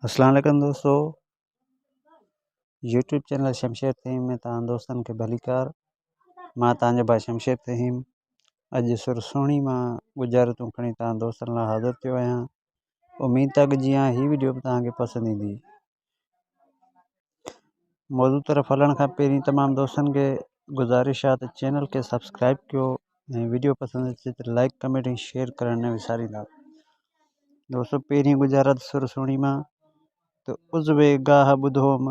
اسلام عليڪم دوستو يوٽيوب چينل شمشير ٿهيم ۾ توهان دوستن کي ڀليڪار مان توهان جو ڀاء شمشير ٿهيم اڄ سر سهڻي مان ڳجهارتون کڻي توهان دوستن لاء حاضر ٿيو آهيان اميد ته اڳ جيان هي وڊيو به توهان کي پسند ايندي موضوع طرف هلڻ کان پهرين تمام دوستن کي گذارش آهي ته چينل کي سبسڪرائب ڪيو ۽ ويڊيو پسند اچي ته لائڪ ڪمينٽ ۽ شيئر ڪرڻ نه وساريندا دوستو پهرين گذارت سر سهڻي مان ته عضوي گاهه ٻڌوم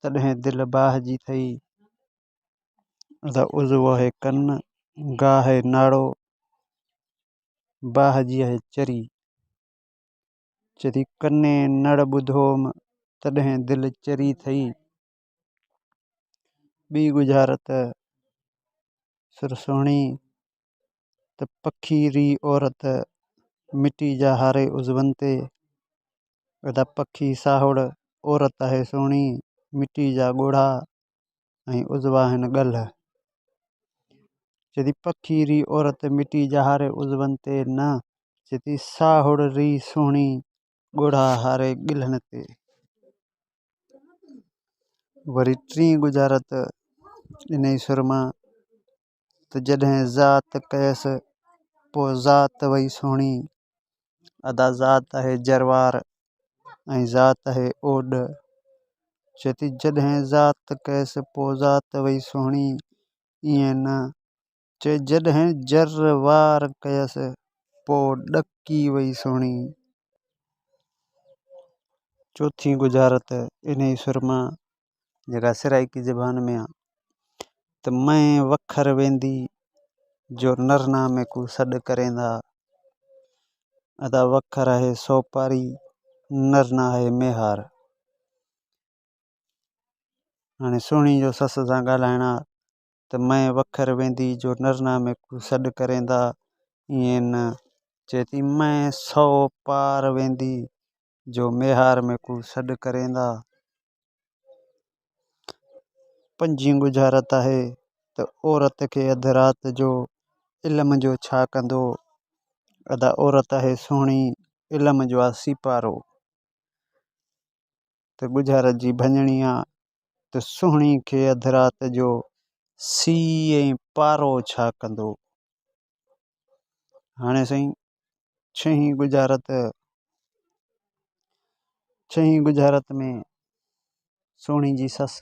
تڏهن دل باهه جي ٿئي ادا عضوو آهي ڪن گاهه آهي ناڙو باهه جي آهي چري چري ڪني نڙ ٻڌوم تڏهن دل چري ٿئي ٻي ڳجهارت سر سهڻي ته پکي ري عورت مٽي جا هاري عضون تي ادا پکي ساهڙ عورت آهي سهڻي مٽي جا ڳوڙها ۽ عضوا آهن ڳلهه چئي ٿي پکي ري عورت مٽي جا هاري عضون تي نه چئي ٿي ساهڙ ري سهڻي ڳوڙها هاري ڳلهن تي. وري ٽين ڳجهارت انهي سر مان ته جڏهن ذات ڪيس پوء ذات وئي سهڻي. ادا ذات آهي جروار ۽ ذات آهي اوڏ. چئي ٿي جڏهن ذات ڪيس پوء ذات وئي سهڻي ائين نه چئي جڏهن جر وار ڪيس پوء ڏڪي وئي سهڻي. چوٿين ڳجهارت انهي سر مان جيڪا سرائيڪي زبان ۾ آ ته مئين وکر ويندي جو نرنا ميڪون سڏ ڪريندا. ادا وکر آهي سوپاري نرنا آهي ميهار. هاڻي سهڻي جو سس سان ڳالهائڻ آ ته مئين وکر ويندي جو نرنا ميڪون سڏ ڪريندا ائين نه چئي ٿي مئين سو پار ويندي جو ميهار ميڪون سڏ ڪريندا. پنجين ڳجهارت آهي ته عورت کي اڌ رات جو علم جو ڇا ڪندو؟ ادا عورت آهي سهڻي علم جو آ سيپارو. ته ڳجهارت جي ڀڃڻي آ ته سهڻي کي اڌ رات جو سيء ۽ پارو ڇا ڪندو؟ هاڻي سائين ڇهين ڳجهارت ڇهين ڳجهارت ۾ سهڻي جي سس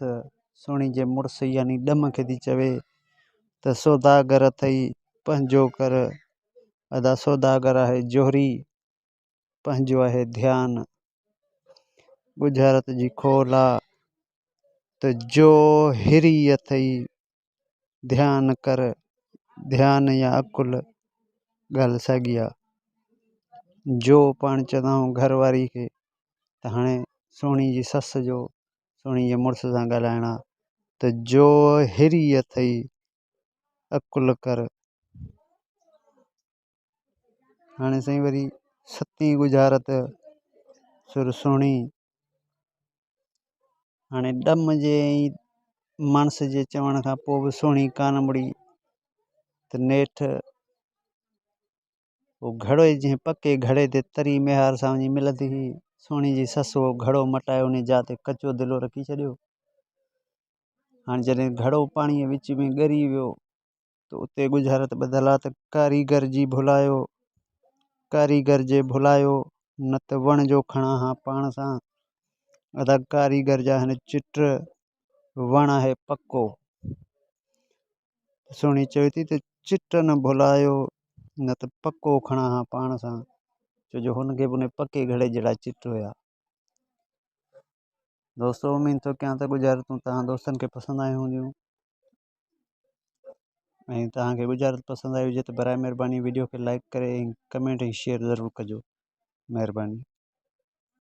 سهڻي جي مڙس يعني ڏم کي ٿي چوي ته سوداگر اٿئي پنهنجو ڪر ادا سوداگر آهي جوهري پنهنجو آهي ڌيان ڳجهارت جي کول آ ته جو هري اٿئي ڌيان ڪر ڌيان يا عقل ڳالهه ساڳي آ جو پاڻ چوندا آهيون گهر واري کي ته هاڻي سهڻي جي سس جو سهڻي جي مڙس سان ڳالهائڻ آ ته جو هري اٿئي عقل ڪر. هاڻي سائين وري ستين ڳجهارت سر سهڻي هاڻي ڏم جي ۽ ماڻس جي چوڻ کان پوء به سهڻي ڪانه مڙي ته نيٺ اهو گهڙو جنهن پڪي گهڙي تي تري ميهار سان وڃي ملندي هئي سهڻي جي سس اهو گهڙو مٽائي ان جاء تي ڪچو دلو رکي ڇڏيو هاڻي جڏهن گهڙو پاڻيء وچ ۾ ڳري ويو ته اتي ڳجهارت ٻڌل آ ته ڪاريگر جي ڀلايو، ڪاريگر جي ڀلايو، نه ته وڻ جو کڻان ها پاڻ سان. ادا ڪاريگر جا هن چٽ، وڻ آهي پڪو. سهڻي چوي ٿي ته چٽ نه ڀلايو، نه ته پڪو کڻان ها پاڻ سان. ڇو جو هن کي به ان پڪي گهڙي جهڙا چٽ هيا. دوستو اميد ٿو ڪيان ته ڳجهارتون توهان دوستن کي پسند آيون هونديون. ۽ توهان کي ڳجهارت پسند آئي هجي ته برائي مهرباني وڊيو کي لائڪ ڪري ۽ ڪمينٽ ۽ شيئر ضرور ڪجو مهرباني.